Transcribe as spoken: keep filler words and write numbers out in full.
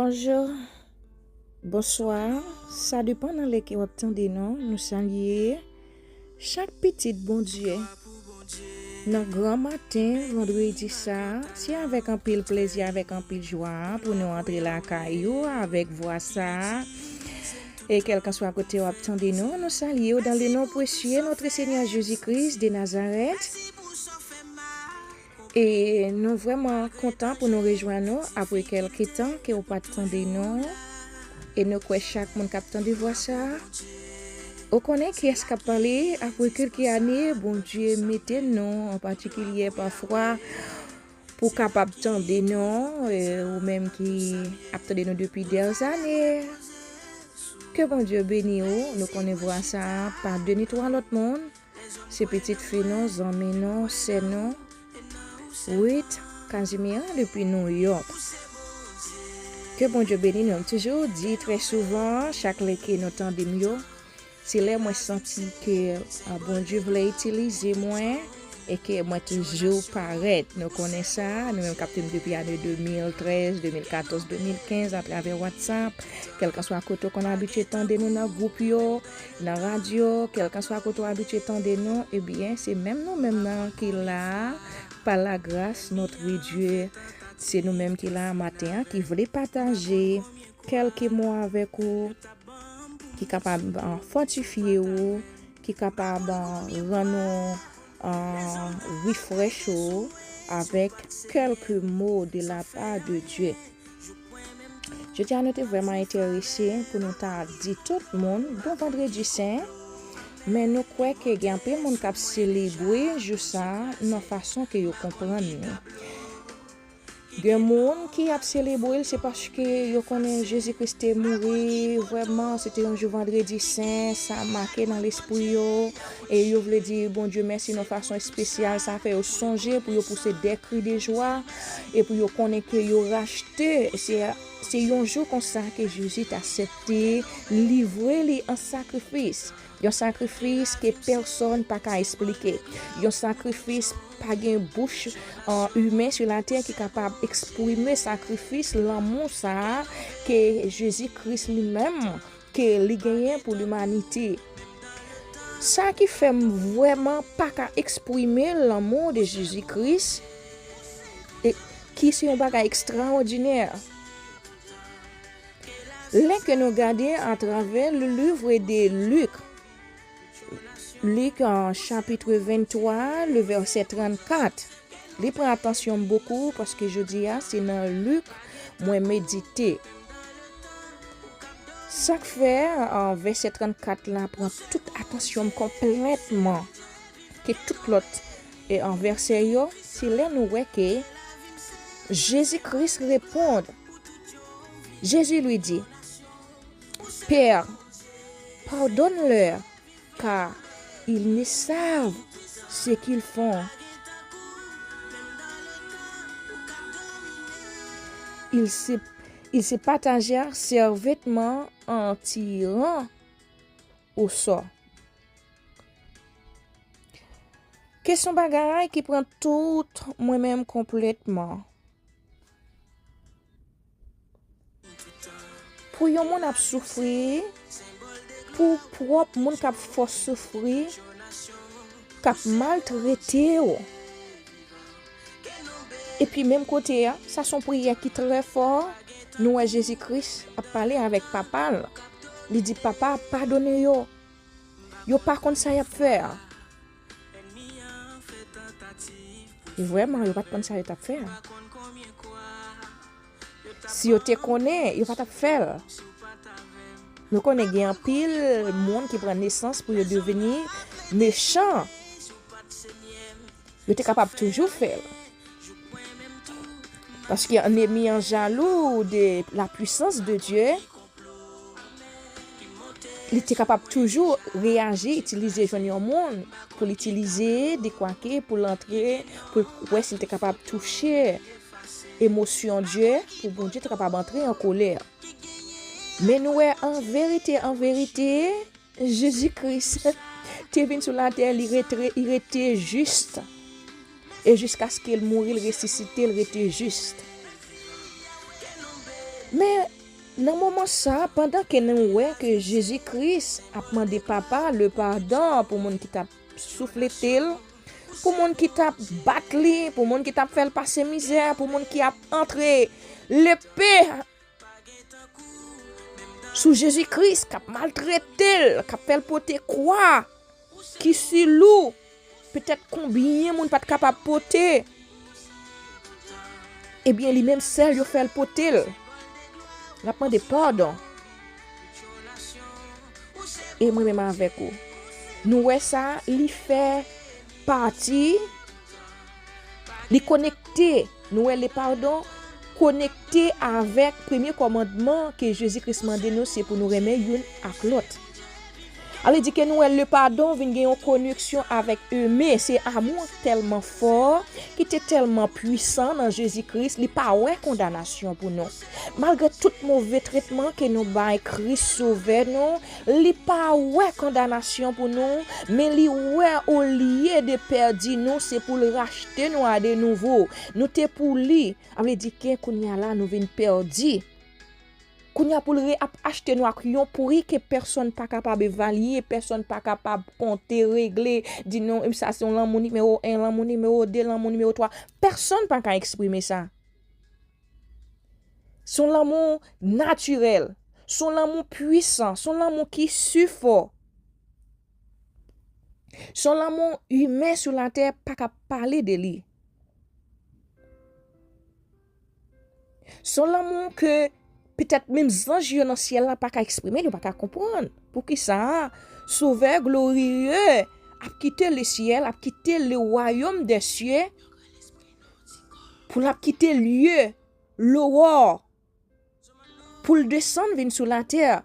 Bonjou, bonswa, sa depann nan lè ke w ap tande nou. Nou salye chak pitit Bondye nan granmaten vandredi sa a. Se avèk anpil plezi, avèk anpil jwa pou nou antre lakay ou avèk vwa sa a. E kèlkanswa kote w ap tande nou, nou salye w dans le nom précieux notre Seigneur Jésus-Christ de Nazareth. E nou vrèman kontan pou nou rejwenn ou apre kèlke tan ke w pa t tande nou. E nou kwè chak moun k ap tande vwa sa a, ou konnen kiyès k ap pale. Apre kèlke ane, Bondye mete nou, an patikilye pafwa, pou w kapab tande nou, e ou menm ki ap tande nou depi dè zane. Ke Bondye beni w. Nou konnen vwa sa a pa de ni twa lòt moun. Se pitit fi nou, zanmi nou, sè nou, Ruth Casimir depi New York. Ke Bondye beni nou. M toujou di trè souvan, chak lè ke nou tande m yo, se lè mwen santi ke, a, Bondye vle itilize mwen e ke mwen toujou parèt. Nou konnen sa, nou menm k ap suiv m depi ane de mil trèz, de mil katòz, de mil kenz atravè WhatsApp, kèlkanswa kote w konn abitye tande nou nan gwoup yo, nan radyo, kèlkanswa kote w abitye tande nou, ebyen, se menm nou menm nan ki la, pa la gras notre Dieu. Se nou menm ki la maten an, ki vle pataje kèlke mo avèk ou, ki kapab, ah, fòtifye ou, ki kapab, ah, rann ou, ah, refresh ou avèk kèlke mo de la part de Dieu. Jodi a, nou te vrèman enterese pou nou ta di tout moun bon Vandredi Sen, men nou kwè ke gen anpil moun k ap selebre jou sa a nan fason ke yo konprann li. Gen moun ki ap selebre l, se paske yo konnen Jezi Kris te mouri, vrèman, se te yon jou Vandredi Sen, sa make nan lespri yo, e yo vle di Bondye mèsi nan fason espesyal, sa fè yo sonje pou yo pouse dè kri de jwa, e pou yo konnen ke yo rachte. Se, se yon jou konsa ke Jezi t aksepte livre li an sakrifis. Yon sakrifis ke pèsonn pa ka esplike. Yon sakrifis pa gen bouch, euh, imen sou latè ki kapab eksprime sakrifis lanmou sa a ke Jezi Kris li menm, ke li genyen pou limanite. Sa ki fè m vrèman pa ka eksprime lanmou de Jezi Kris, e ki se yon bagay ekstraòdinè. Lè ke nou gade atravè le livre de Lik, Lik, euh, chapitre vennntwa, le vèsè trannkat, li pran atansyon m bokou paske jodi a, se nan Lik mwen medite. Sa k fè, euh, vèsè trannkat la pran tout atansyon m konplètman, ke tout lòt, e, euh, vèsè yo, se lè nou wè ke Jezi Kris reponn. Jésus lui dit, Père, pardonne-leur, car ils ne savent ce qu'ils font. Ils se, ils se partagèrent ses vêtements en tirant au sort. Kesyon bagay ki pran tout mwen menm konplètman. Pou yon moun ap soufri, pou pwòp moun k ap fè w soufri, k ap maltrete w. Epi menm kote a, sa se yon priyè ki trè fò, nou wè Jezi Kris ap pale avèk Papa l. Li di, Papa, padone yo. Yo pa konn sa y ap fè a. E vrèman, yo pa t konn sa yo t ap fè a. Si yo te konnen, yo pa t ap fè l. Nou konnen gen anpil moun ki pran nesans pou yo devni mechan. Yo te kapab toujou fè l. Paske ènmi an jalou de la puissance de Dieu. Li te kapab toujou reyaji, itilize, jwenn yon moun pou l itilize, dekwake, pou l antre, pou l wè si l te kapab touche emosyon Dye, pou Bondye te kapab antre an kolè. Men nou wè, an verite, an verite, Jezi Kris te vin sou latè, li rete, li rete jis. E jiskaske l mouri, l resisite, l rete jis. Men, nan moman sa, pandan ke nou wè ke Jezi Kris ap mande Papa le padon pou moun ki t ap souflete l, pou moun ki t ap bat li, pou moun ki t ap fè l pase mizè, pou moun ki ap antre lepe sou Jezi Kris, k ap maltrete l, k ap fè l pote kwa ki si lou, petèt konbyen moun pa t kapab pote. Ebyen, li menm sèl yo fè l pote l. L ap mande padon. E mwen menm avèk ou. Nou wè sa, li fè pati, li konekte, nou wè le padon konekte avèk premye kòmandman ke Jezi Kris mande nou, se pou nou renmen youn ak lòt. Sa vle di ke nou wè le padon vin gen yon koneksyon avèk eme. Se amou an tèlman fò, ki te tèlman pwisan nan Jezi Kris, li pa wè kondanasyon pou nou. Malgre tout move tretman ke nou bay Kris Sovè nou, li pa wè kondanasyon pou nou, men li wè olye de pèdi nou, se pou l rachte nou a de nouvo. Nou te pou li. Sa vle di ke kounye a la, nou vin pèdi. Kounye a pou l re ap achte nou ak yon pri ke pèsonn pa kapab evalye, pèsonn pa kapab konte, regle, di non, sa se yon lanmou nimewo en, lanmou nimewo de, lanmou nimewo twa. Pèsonn pa ka eksprime sa. Se yon lanmou natirèl. Se yon lanmou pwisan. Se yon lanmou ki si fò. Se yon lanmou imen sou latè pa ka pale de li. Se yon lanmou ke petèt menm zanj yo nan syèl la pa ka eksprime, yo pa ka konprann. Poukisa Sovè gloriye ap kite le syèl, ap kite le wayòm dè sye, pou l ap kite lye lowò, pou l desann vin sou latè,